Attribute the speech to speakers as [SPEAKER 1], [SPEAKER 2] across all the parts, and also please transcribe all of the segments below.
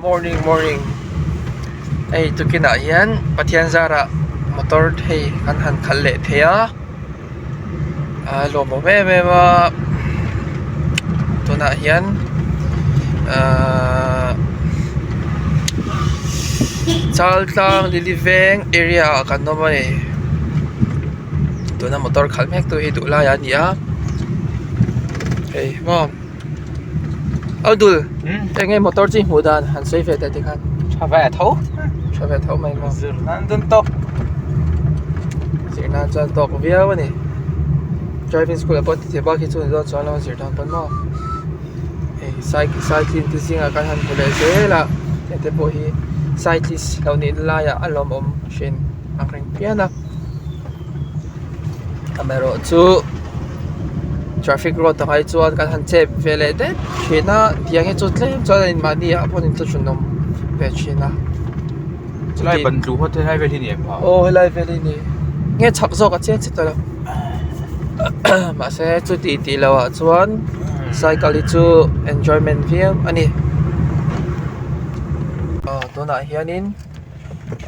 [SPEAKER 1] Morning morning hei tukinah hian Pathian zarah motor hei kan han khalh leh thei a a lawmawm em em a tunah hian ahh Chaltlang lily veng area ah kan awm a ni tuna motor khalh mek tu hi duh lai a ni a hei maw. Audul eng nge motor chi hmuh dan han sawi ve teh tikhan
[SPEAKER 2] tha ve tho
[SPEAKER 1] tha ve tho mai maw
[SPEAKER 2] zir nan chuan tawk
[SPEAKER 1] zir nan chuan tawk viau a ni driving school ah pawh ti thei bak hi chu ni dawn chuan lo zir dan pawn maw hei cycling te zingah kan han hmu leh zel a heng te pawh hi cyclist lo nih na laiah a lawmawm hrin ang reng phian a. Amaherawhchu traffic road ah hi chuan kan han chep ve leh det thin a tiang hi chu tlem chuan a inmahni ah pawh in thlahrunawm ve thin a.
[SPEAKER 2] Helai ban tlu hawt helai vel hi ni em pha?
[SPEAKER 1] Aw helai vel hi ni nge chak zawk a chiang chiah tawh lo mahse chuti tih loh ah chuan cycle hi chu enjoyment viau a ni. Aw tunah hianin.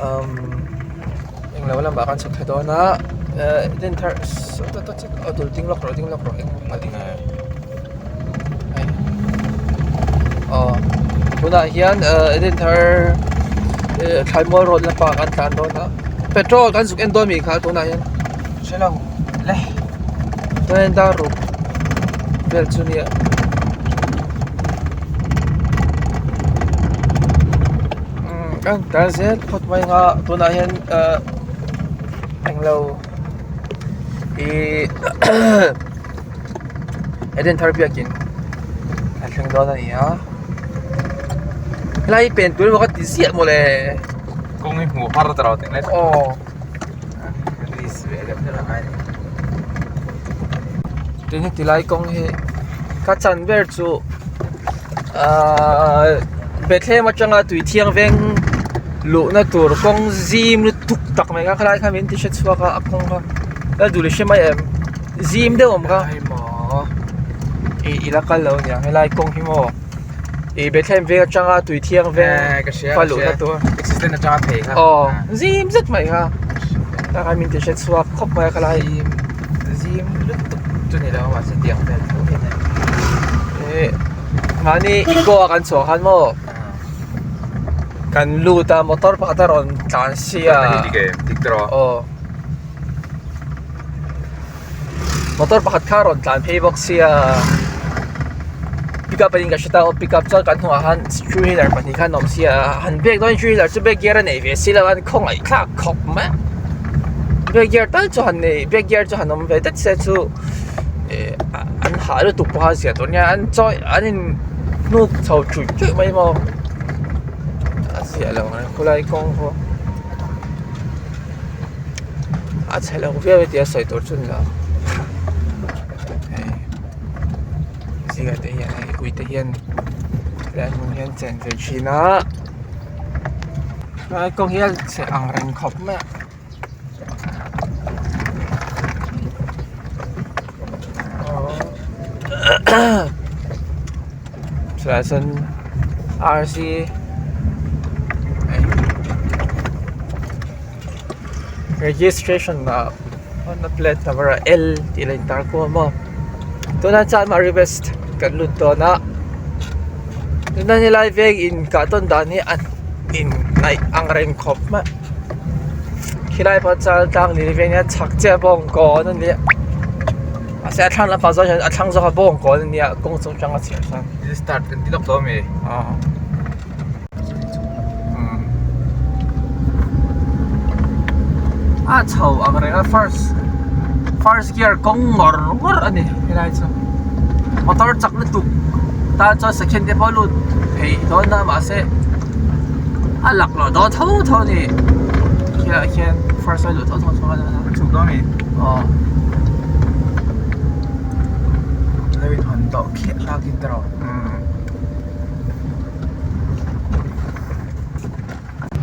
[SPEAKER 1] umm englo lamah kan chhuk thei dawn a eh dinthar aw dul ding lawk rawh ding lawk rawh engmah ding hei aw tunah hian eh dinthar eh thlaimual road lampang ah kan tlan dawn a petrol kan zuk en dawn mi kha tunah hian
[SPEAKER 2] hre lo le
[SPEAKER 1] chuan dar ruk vel chu nia. Kan kal zel phawt mai ang a tunah hian ahh englo ihh Eden thar biakin a thleng dawn a ni a helai hi pen tur emaw ka ti ziah mawle
[SPEAKER 2] kawng hi hmuh har ta lo teh mai
[SPEAKER 1] aw tin heti lai kawng hi ka chan ber chu. Ahh Bethlehem atanga tui thiang veng luhna tur kawng zim lutuk tak mai kha khalai kha min ti hre chhuak a a kawng kha la duh leh hre mai em zim deuh awm kha ih i la kal lo aniang helai kawng hi maw ih Bethlehem veng atanga tui thiang veng fa luhna tur
[SPEAKER 2] accident atanga phei kha
[SPEAKER 1] aw zim zet mai kha tah khan min ti hre chhuak khawp mai a khalai
[SPEAKER 2] zim lutuk chu ni lo mahse tiang vel tho hi a ni.
[SPEAKER 1] Eh mahni eco a kan chhuah khan maw kan lut a motor pakhat a rawn tlan sia aw motor pakhat kha a rawn tlan phei bawk sia pickup a in ka hre ta aw pickup chuan kan hnungah khan two wheeler pahnih khan a awm sia han brake dawn in two wheeler chu brake gear a nei ve si lo a an khawngaih thlak khawp mai a brake gear tal chu han nei brake gear chu han awm ve det se chu eh an hah lutuk pawh a zia tur nia an chawi an in hnuk chho chuih chuih mai maw a zia lo ang khawlai kawng pawh a chhe lo viau e tia sawi tur chu ni lo hei zingah te hian hei ui te hian helai hmun hian chen ve thin a helai kawng hi a chhe ang reng khawp mai a. Chulaiah chuan rc registration ah a plate number ah l tih a intar kuam a tunah chuan maribest kan lut dawn a tuna helai veng inkah tawn dan hi a inhnaih ang reng khawp mai. Khilai pawh chal tlang ni veng nia chhak chiah bawngkawn a nia mahse a thlang lampang zawng hian a thlang zawk a bawngkawn a nia kawng chung atanga chhiar chuan
[SPEAKER 2] start kan ti lawk tawh ami
[SPEAKER 1] aw a chho ang reng a first first gear kawng ngawr ngawr a ni helai chu motor chak lutuk tan chuan second te pawh a lut phei dawn a mahse. A laklawh dawn tho tho a ni khilaiah khian first a luh tho tho chu a
[SPEAKER 2] chhuk dawn a ni
[SPEAKER 1] aw
[SPEAKER 2] lo in hawn tawh khiah hlak in tawh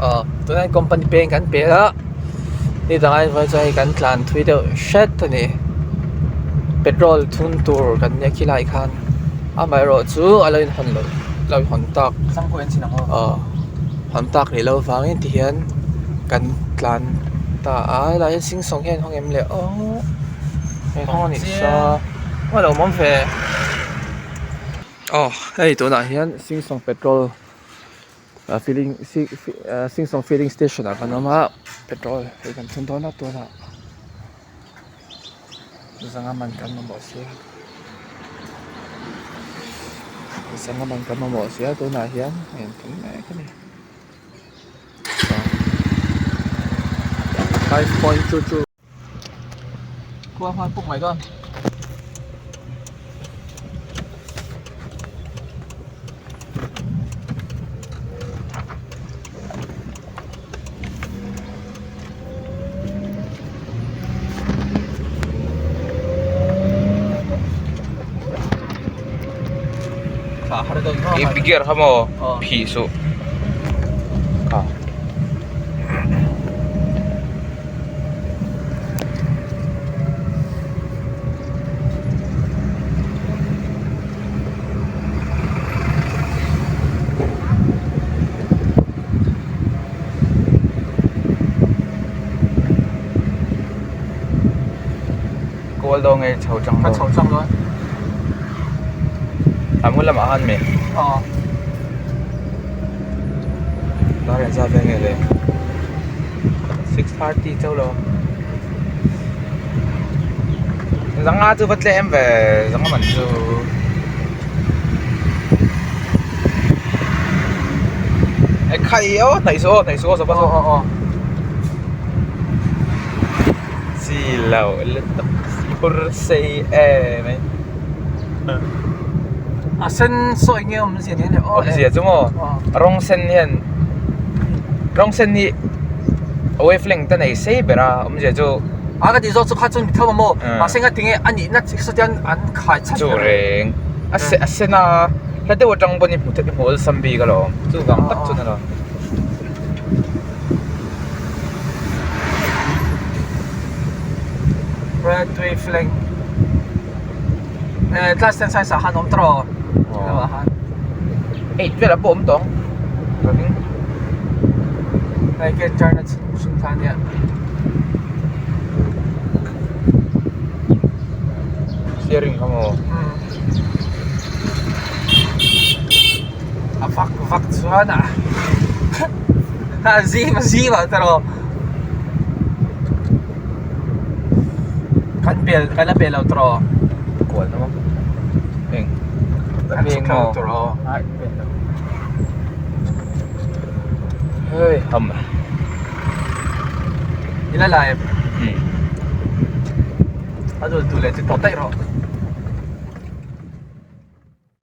[SPEAKER 1] aw tunah hian company peng kan pe a ni dangah hian vawiin chuan hei kan tlan thui deuh hret a ni petrol thun tur kan nia khilaiah khan amaherawhchu a lo inhawn loh. lo hawn tak aw hawn tak rih loh avangin tihian kan tlan ta a helaiah hian singsawng hian hawng em le aw hei hawng a nih saw a lo awm ve aw hei tunah hian singsawng petrol filling singsawng filling station ah kan awm a petrol hei kan thun dawn a tunah. Zanga man kan mamawh sia zanga man kan mamawh sia tunah hian hei an tum mek a ni 5.22 khua hman puk mai dawn.
[SPEAKER 2] I gear kha maw phih suh kha. Kawl dawn nge chho chang dawn?
[SPEAKER 1] Chho chang dawn.
[SPEAKER 2] A hmun lamah khan mi?
[SPEAKER 1] Aw.
[SPEAKER 2] Dar engzat vel nge le? 6:30 chauh lo. Zanga chu va tlem ve zanga man chu. Khai aw hnaih suh aw hnaih suh aw sawpa saw
[SPEAKER 1] aw aw
[SPEAKER 2] chi lo lutuk phur sei em mai
[SPEAKER 1] a sen saw eng nge awmzia nia aw
[SPEAKER 2] awmzia chu maw rawng sen hian rawng sen hi wavelength te nei sei ber a awmzia chu
[SPEAKER 1] a ka tih zawk chu kha chu ni tho a maw mahse ngatinge a nihna chuan an khai chat
[SPEAKER 2] chu reng a sen a. Hla deuh atang pawn i hmu theih i hmu awlsam bik alawm chuvang tak chuan alawm.
[SPEAKER 1] Red wavelength eh class ten science ah khan awm tawh rawh ah khan
[SPEAKER 2] eight velah pawh awm tawh ang ka ring
[SPEAKER 1] hei khi turn a chhung thla ania
[SPEAKER 2] steering kha maw.
[SPEAKER 1] A vak vak chuan a a zim a zim ah tawh kan pel kan la pel lo tawh
[SPEAKER 2] kual na maw eng
[SPEAKER 1] kan chhuk lo tawh ai pel lo
[SPEAKER 2] hei ham
[SPEAKER 1] i la lai a dul tu leh chu tawp daih rawh.